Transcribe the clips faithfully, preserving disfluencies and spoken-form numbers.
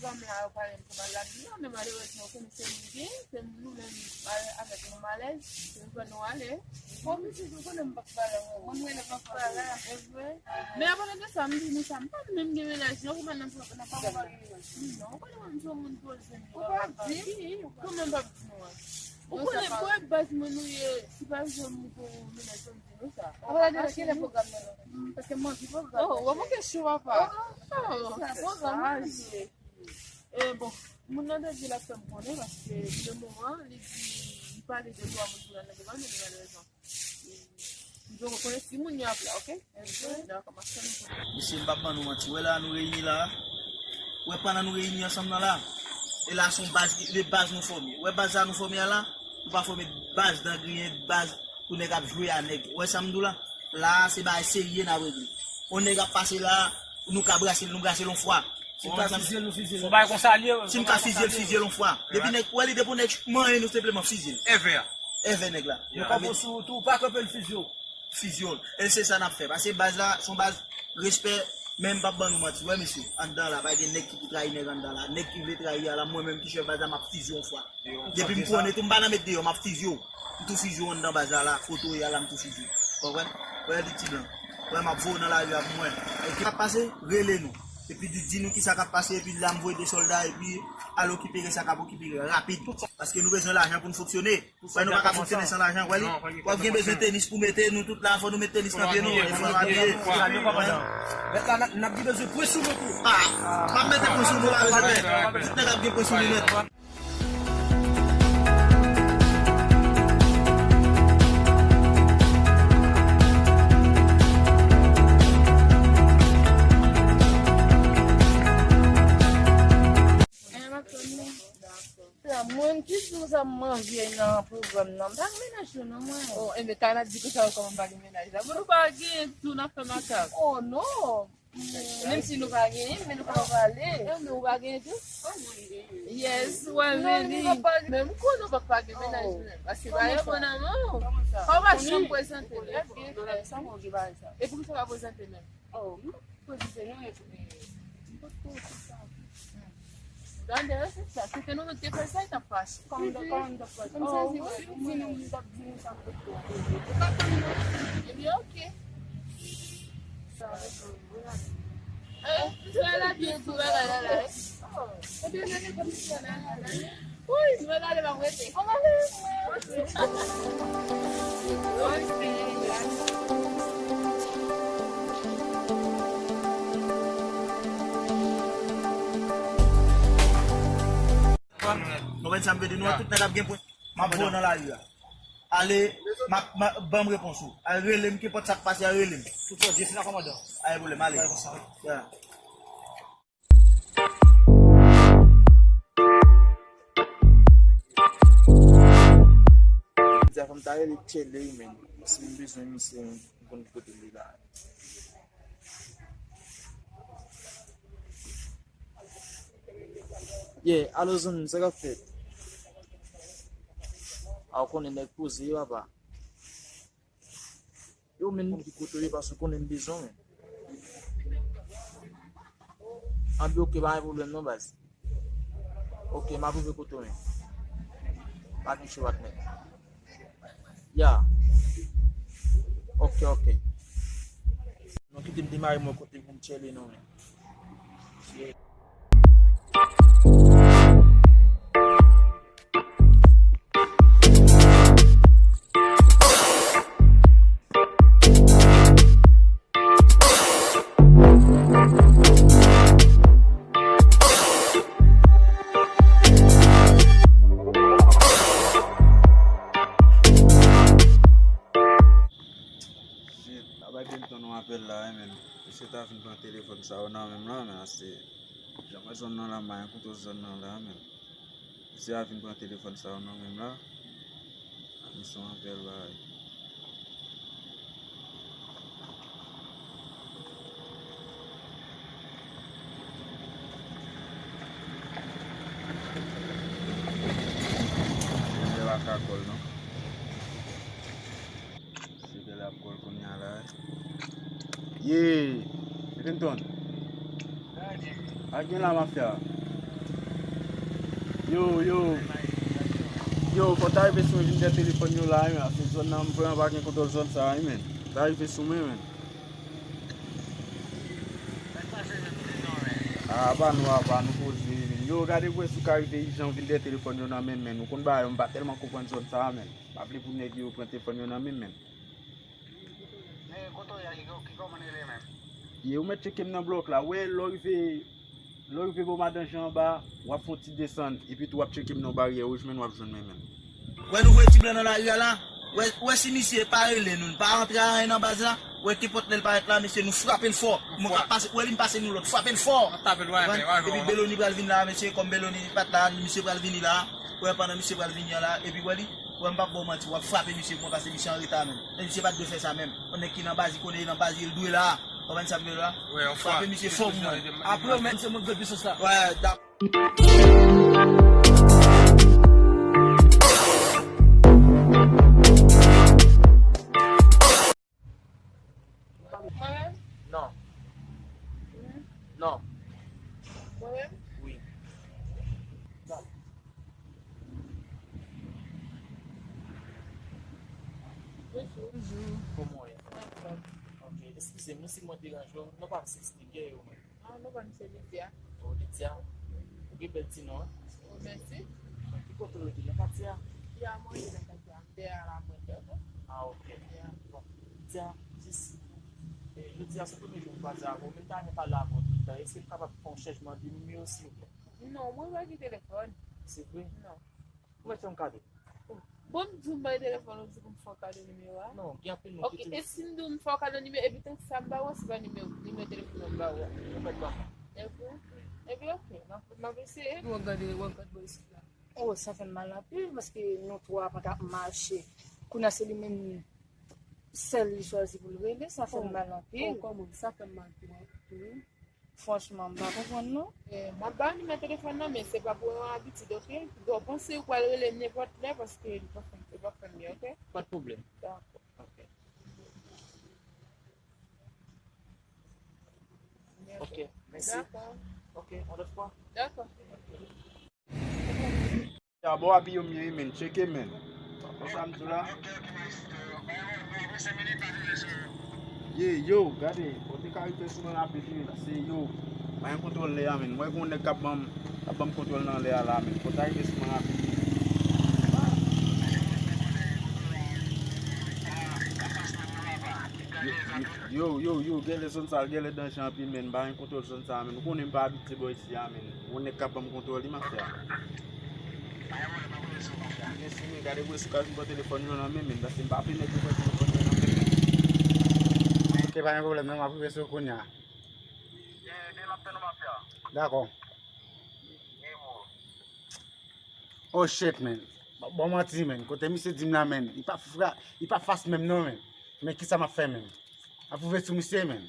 Zanmi la, yo pale m kòman l ap di yo, men malerezman, w konnen se nou gen, se nou menm, avèk nou malèz, se nou fè nou ale. Bon, misye, ou konnen m p ap pale avè w. Mwen, mwen, m p ap pale. E vre. Men avan de sa, m di nou sa, m pa menm gen mennaj, non, kòman n ap, n ap pale? Non, ou konnen mwen, m se yon moun poze, m pa di, kòman m p ap di nou an? Ou konnen, bon, baz mwen nou ye, si pa janm ou gen yon mennaj, fò m di nou sa. Apa la, depi kilè pwogram nan la? Paske m anvi pwogram nan. Oh, w ap manke cho, papa. Oh, sa, pwogram nan. E bon, moun nan te di l ap fè m konnen, paske li menm an, li di, li pale de twa moun pou l al nan pwogram nan, li pa de rezon. Li poko konnen si moun yo ap la, oke? Dakò, m ap fè nou konnen. Mesye, m p ap ban nou manti. Wè la, nou reyini la. Wè pandan nou reyini ansanm nan la. E la, se yon baz, de baz nou fòme. Wè baz la nou fòme a la, nou pa fòme baz dan griyen, baz pou nèg ap jwe a nèg. Wè sa m di w la? La, se bagay serye n ap regle. On nèg ap pase la, nou ka brase l, nou brase l on fwa. Si m ka fizye l, nou fizye l. Fò bay konsa l ye. Si m ka fizye l, fizye l on fwa. Depi nèg, wè li depi nèg manyen nou senpleman fizye l. Èvè a. Èvè nèg la. Nou kanpe sou wout ou, pa kanpe l fizye w. Fizye w. E se sa n ap fè. Paske baz la, se yon baz respè, men m p ap ban nou manti. Wè mesye, anndan la, pa gen nèg ki pou trayi nèg anndan la. Nèg ki vle trayi a la, mwen menm ki chèf baz la, m ap fizye w on fwa. Depi m konnen tou, m pa nan met deyò, m ap fizye w. M tou fizye w anndan baz la, la, foto w ye a la, m tou fizye w. Konprann? Wè li ti blan. Wè m ap voye w nan lari a pou mwen. E ki ap pase, rele nou. Epi di, di nou kisa k ap pase, epi la m voye de sòlda, epi al okipere sa k ap okipere rapid. Paske nou bezwen lajan pou n fonksyone. Wè nou pa ka fonksyone san lajan, wè li. W ap gen bezwen tenis pou mete, nou tout la, fò nou met tenis nan pye nou, e fò nou abiye. Mèt la, n ap, n ap gen bezwen pwen sou nou tou. Ah, m ap mete pwen sou nou la, mesye. Tout nèg ap gen pwen sou li nèt. Mwen, ki jou sa m manje nan pwogram nan? M pa gen mennaj tou non, mwen. Oh, enben, Kana di konsa yo kòman m pa gen mennaj la. Bon, nou pa gen tou, n ap fè makak. Oh, non. Menm si nou pa genyen, men nou pa pale. Eh, men ou pa genyen tou? Yes, wè, men li. Men m konnen w p ap pa gen mennaj ou menm. Paske pa gen bon nan men w. Ou pa janm prezante l. E poukisa w pa prezante menm? Oh, m pa t koze se non, e pou m pa t koze sa. Gade, se sa. Se te nou menm te fè sa, li t ap fache. Kòman, kòman m t ap fache? Oh, wi, m di nou, m t ap di nou sa m te fè. Ou pa konn non. Ebyen, oke. Sa, eh, m te la byen di bagay la, la. Oh, ebyen, men, men, kòm si la, la, la. Wi, mwen ale, m ap rete. Kòman ale? Nou konn sa m vle di nou an, tout nèg ap gen pwen. M ap voye w nan lari a. Ale, m ap, m ap, ban m repons ou. Al rele m, kenpòt sa k pase a, rele m. Tout sa w di, se nan kòmandan. Pa gen pwoblèm, ale. Ya. Sa fè m ta rele Tchele wi, men si m bezwen misye, m konn ki kote l ye la. Yeah, alo zanmi m, sa k ap fèt? A, ou konnen nèg poze wi, papa. Yo, men m ki kote w ye, paske w konnen m bezwen w, men. Anben, oke, pa gen pwoblèm non, baz. Oke, m ap rive kote w, men. Pa gen cho, patnè. Ya. Oke, oke. Non, kite m demare mwen kote pou m tchèle non, men. Yeah. Shit, a bay Benton yon apèl la, wi, men. Misye ta vin pran telefòn sa yo nan men m la, men ase. Jan mwen zòn nan la, m pa gen kontwòl zòn nan la, men. Misye a vin pran telefòn sa yo nan men m la. Misye yon apèl bagay. Misye pa ka kòl non. Se bèl ap kòl kounye a la. Ye, Benton. A gen la mafya. Yo, yo. Yo, fò ta rive sou mwen vin dèyè telefòn yo la, wi, men. Se zòn nan, m vrèman pa gen kontwòl zòn sa, wi, men. Ta rive sou mwen, men. A, apa nou, apa nou poze, men. Yo, gade pou wè si w ka rive ijan vin dèyè telefòn yo nan men, men. Ou konn bagay yo, m pa tèlman konprann zòn sa, men. M pa vle pou nèg yo pran telefòn yo nan men, men. Men kote w ye a, ki kò-, ki kòman l rele menm? Ye, ou mèt tcheke m nan blòk la. Wè, lè w rive, lè w rive bò Madan Jan anba, w ap fè yon ti desann, epi tou w ap tcheke m nan baryè wouj, men w ap jwenn mwen menm. Wè nou voye ti blan nan lari a la, wè, wè si misye pa rele nou, n pa antre a anyen nan baz la, wè kenpòt lè l parèt la, mesye, nou frape l fò. Mwen ka pase, wè li m pase nou lòt, frape l fò. Epi Beloni pral vin la, mesye, kòm Beloni pa t la, misye pral vini la, wè pandan misye pral vini an la, epi wè li, Wè, m p ap ba w manti, w ap frape misye pou mwen pase misye an reta menm. E misye pa t dwe fè sa menm. Yon nèg ki nan baz, li konnen li nan baz, li dwe la. Ou konprann sa m vle la? Frape misye fò pou mwen. Apre w menm se mwen k dwe pwisans la. Wè, dap- Mwen menm? Non. Mwen menm? Non. Mwen menm? Wi. Bonjou. Bonjou. Kòman w ye? Anfòm. Ok, eskize m wi si mwen deranje w. Non pa m se Lydia, e ou menm? Ah, non pa m se Lydia. Oh, Lydia. Ou gen bèl ti non, hein? Oh, mèsi. Ki kote w rete? Nan katye a? Ya, mwen rete nan katye a. M dèyè a la mwen dèyè. Ah, ok. Ya. Bon, Lydia, jis, e, jodi a se premye jou m kwaze avè w, men m ta renmen pale avè w toutan. Èske m kapab fè yon chanjman de nimewo, silvouplè? Non, mwen pa gen telefòn. Se vre? Non. Ou mèt fè m kado. Bon, m di w m bay telefòn ou di pou m fè w kado nimewo a? Non, gen anpil moun ki... Ok, e si m di w m fè w kado nimewo, epi tank sa m ba ou a, se pa nimewo, nimewo telefòn mwen m ba ou a? Ou mèt ban mwen. Epi, epi ok, m ap, m ap eseye. W ap gade, w ap gade bò isit la. Oh, sa fè m mal anpil, paske nou twa pa t ap mache. Kounye a se li menm sèl li chwazi pou l rele, sa fè m mal anpil. Oh, kòman? Sa fè m mal tou, wi. Franchman, m pa konprann non. Eh, m ap ba w nimewo telefòn nan, men se pa pou yon abitid, ok? Donk, panse ou pral rele m nenpòt lè, paske li pa fè m, li pa fè m byen, ok? Pa t pwoblèm. Dakò. Ok. Ok, mèsi. Dakò. Ok, yon lòt fwa. Dakò. Ya, bon, abiye w byen wi, men. Tcheke, men. Konn sa m di w la? Ye, yo, gade, ou te ka rive sou mwen rapid wi, se yo. Pa gen kontwòl lè a, men. Mwen gen yon nèg k ap ban m, k ap ban m kontwòl nan lè a la, men. Fò ta rive sou mwen rapid wi. Yo, yo, yo, yo, genlè zòn sa, genlè danje anpil, men. Pa gen kontwòl zòn sa, men. Ou konnen m pa abitye bò isi a, men. Yon nèg k ap ban m kontwòl li, m ap fè a. Gen sou men, gade pou esou ka vin pran telefòn yo nan men, men, paske m pa vle nèg yo pran telefòn yo nan men, men. Ok, pa gen pwoblèm, non, m ap rive sou ou kounye a. Dakò. Oh shit, man. Bon, bon manti, man. Kote misye di m la, man. Li pa fra-, li pa fas menm non, man. Men kisa m ap fè, man? M ap rive sou misye, man.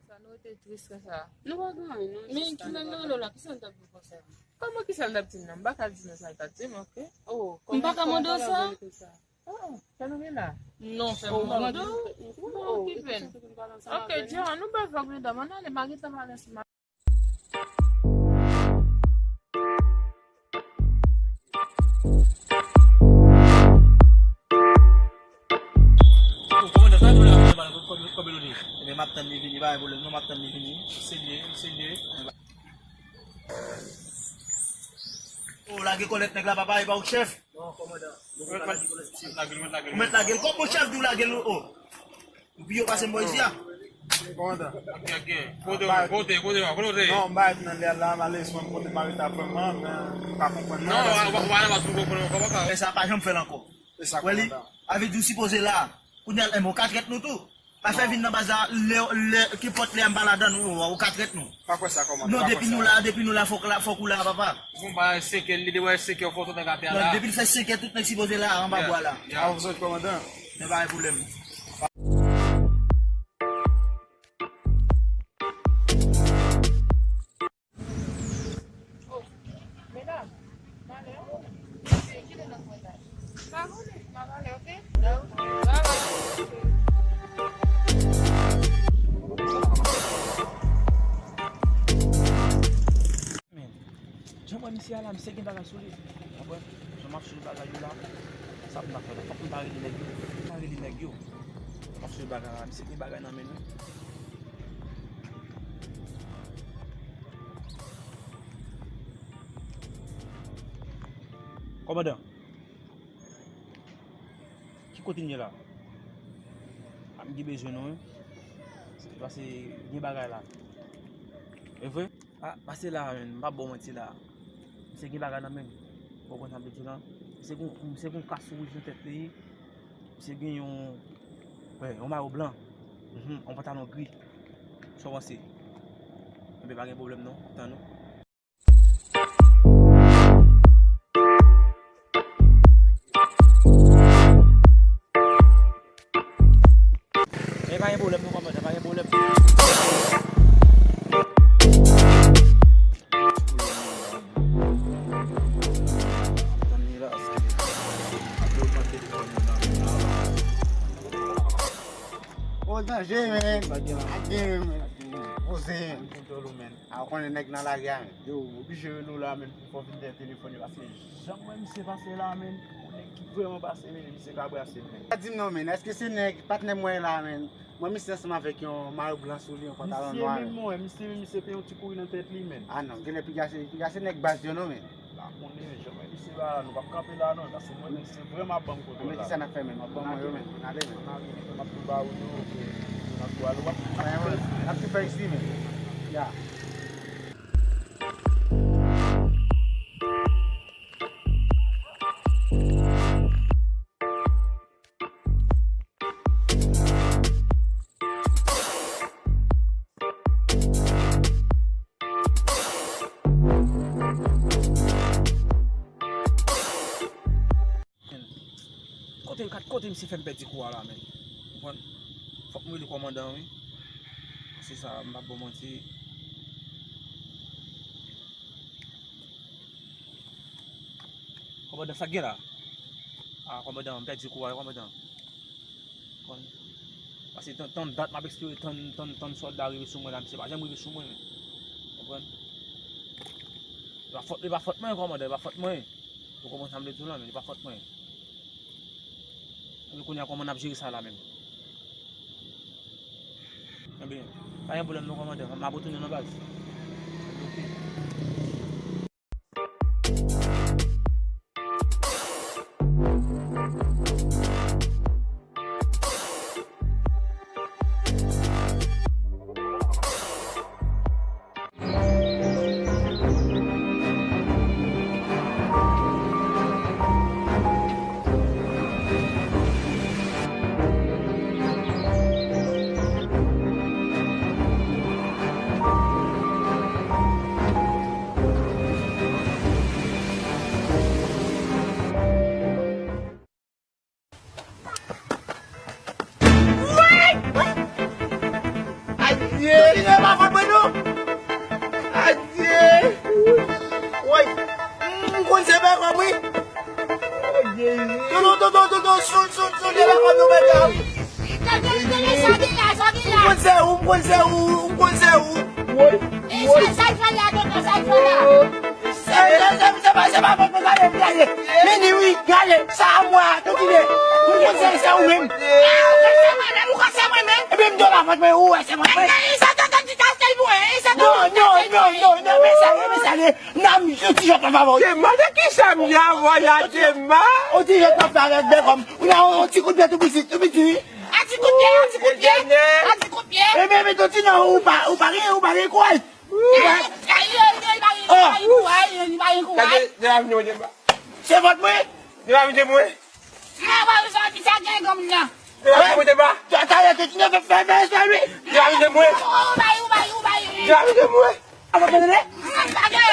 Sa nou rete tris konsa. Nou pa gen anyen, non. Men ki nèg nan rele w la, kisa l t ap di w konsa? Kòman kisa l t ap di m nan? M pa ka di nou sa l t ap di m, ok? Oh, m pa ka mande w sa? Oh, sa nou gen la? Non, fè m mande w. Bon, ki pèn? Ok, Jean, nou bay vag medam, ann ale, m a gentan pale ansanm ak Ou kòmandan, sa nou la, kòmandan, kòmandan, kòmandan, kòmandan. Ebyen, m ap tann li vini, pa gen pwoblèm, non, m ap tann li vini. Serye, serye. Oh, lage kòlèt nèg la, papa, e pa ou k chèf. Non, kòmandan. Ou mèt lage l, ou mèt lage l. Kòm ou chèf di w lage l, oh. Ou pi yo pase m bò isi a. Kòmandan. Ok, ok. Kote, kote, kote, kote. Non, m pa ret nan lè a la, malerezman, m konnen m pa ret avè m an, men m pa konprann non. Non, w a, w a, w a, w a, w a, w a, w a, w a. E sa pa janm fè l ankò. E sa, kòmandan. Wè li, avè di w sipoze la. Kounye a, enben, ou ka trèt nou tou. Pa fè vin nan baz la, lè, lè, kenpòt lè a m pa ladan nou, ou ka trèt nou. Pa kwè sa, kòmandan. Non, depi nou la, depi nou la, fòk la, fòk ou la, papa. Bon, ba, senkè, li dewe senkè, fò tout nèg atè a la. Non, depi l fè senkè, tout nèg sipoze la, anba bwa la. Ya, ya. Avè w, kòmandan. Men pa gen pwoblèm. Oh, medam, malè. Mesye, kilè n ap mande? Pa konnen. Men, jan m wè misye a la, misye gen bagay sou li. Konprann? Jan m ap swiv bagay yo la, sa pou m ta fè la? Fòk m ta rele nèg yo. M ta rele nèg yo. M ap swiv bagay la, misye gen bagay nan men l wi. Kòmandan. Ki kote n ye la? A, m gen bezwen nou wi. Se paske gen bagay la. E vre? A, pase la a, menn. M p ap ba w manti la. Misye gen bagay nan men l. Ou konprann sa m vle di w lan? Misye gen, misye gen yon kas wouj nan tèt li. Misye gen yon, wè, yon mayo blan. Mhm, yon pantalon gri. Sa w panse? Enben, pa gen pwoblèm non. M ap tann ou. Men pa gen pwoblèm non, kòmandan, pa gen pwoblèm. O danje, men. Ak gen, men. Poze, men. A, ou konnen nèg nan lari a, men. Yo, oblije rele w la, men, pou fè w vin dèyè telefòn yo, paske jan m wè misye pase la, men, yon nèg ki vrèman pase, men, misye ka brase m, men. Pa di m non, men, èske se nèg, patnè m wè la, men? Mwen, misye ansanm avèk yon mayo blan sou li, yon pantalon nwa, men. Misye menm, mwen, misye menm, misye te yon ti kouri nan tèt li, men. A non, genlè piga se, piga se nèg baz yo non, men. Pa konnen, jan mwen di se la, nou p ap kanpe la non, paske mwen menm se vrèman ap ban m kontwòl la. Men kisa n ap fè menm? W ap ban mwen yo menm pou n ale menm. Ann ale, m ap tou ba ou yo, ke n ap tou ale, w ap tou fè isi menm. Ya. Kote, kote misye fè m pèdi kou a la, men. Konprann? Fòk m rele kòmandan, wi. Se sa, m p ap ba w manti. Kòmandan, sa k gen la? A, kòmandan, m pèdi kou a, kòmandan. Konprann? Paske tann, tann dat m ap espere tann, tann, tann sòlda rive sou mwen la, misye pa janm rive sou mwen. Konprann? Li pa fòt, li pa fòt mwen, kòmandan, li pa fòt mwen. Ou konprann sa m vle di w la, men li pa fòt mwen. Ebyen, kounye a, kòman n ap jere sa la menm? Ebyen, pa gen pwoblèm non, kòmandan. M ap retounen nan baz. Ok. Adye! Tine pa fòt mwen non! Adye! Woy! M konn se bèkòm wi! Adye! Tonton, tonton, tonton, soul, soul, soul, se bèkòm nou mèt la wi! Tande, tande, sa gen la, sa gen la! M konn se ou, m konn se ou, m konn se ou! Woy! E sa, sa l fè la, tonton, sa l fè la? Se, se, se, se pa, se pa fòt mwen, gade, gade. Vini wi, gade. Sa a mwen, tout ide. Mwen konn se, se ou menm. Ah, ou konn se mwen menm, ou konn se mwen menm. Epi m di w pa fòt mwen, ou wè se mwen. E, e, sa tonton di kaskèl pou mwen, e, sa tonton di kaskèl pou mwen. Non, non, non, non, non, men sa ye, men sa ye. Nan, m, yon ti jòt nan favò. Dema, de kisa m di avè w la, Dema? Yon ti jòt nan favò, bèkòm. Ou nan yon ti kout pye tou piti, tou piti, wi. A ti kout pye, a ti kout pye, a ti kout pye. Epi, epi, tonton, non, ou pa, ou pa gen, ou pa gen kouraj. Gade, de la vini mwen, Dema. Se fòt mwen. De la vini mwen. Mwen pa sa ki sa gen gòm nan. De la vini mwen, Dema. Talè te tine fè fè fè espè wi. De la vini mwen. Ou bay, ou bay, ou bay. De la vini mwen. Apa tande? Wè,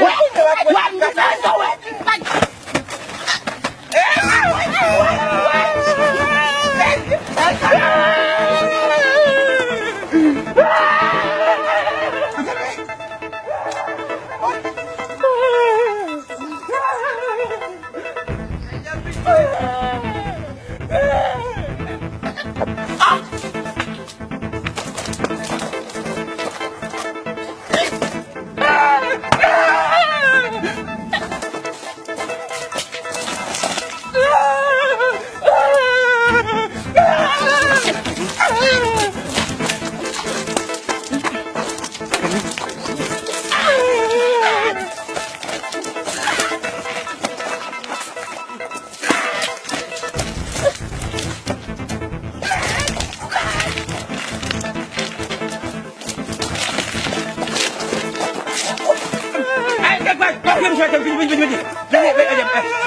wè, wè, wè. Vin jwe, vin, vin, vin, vin. Vin, vin, vin, vin.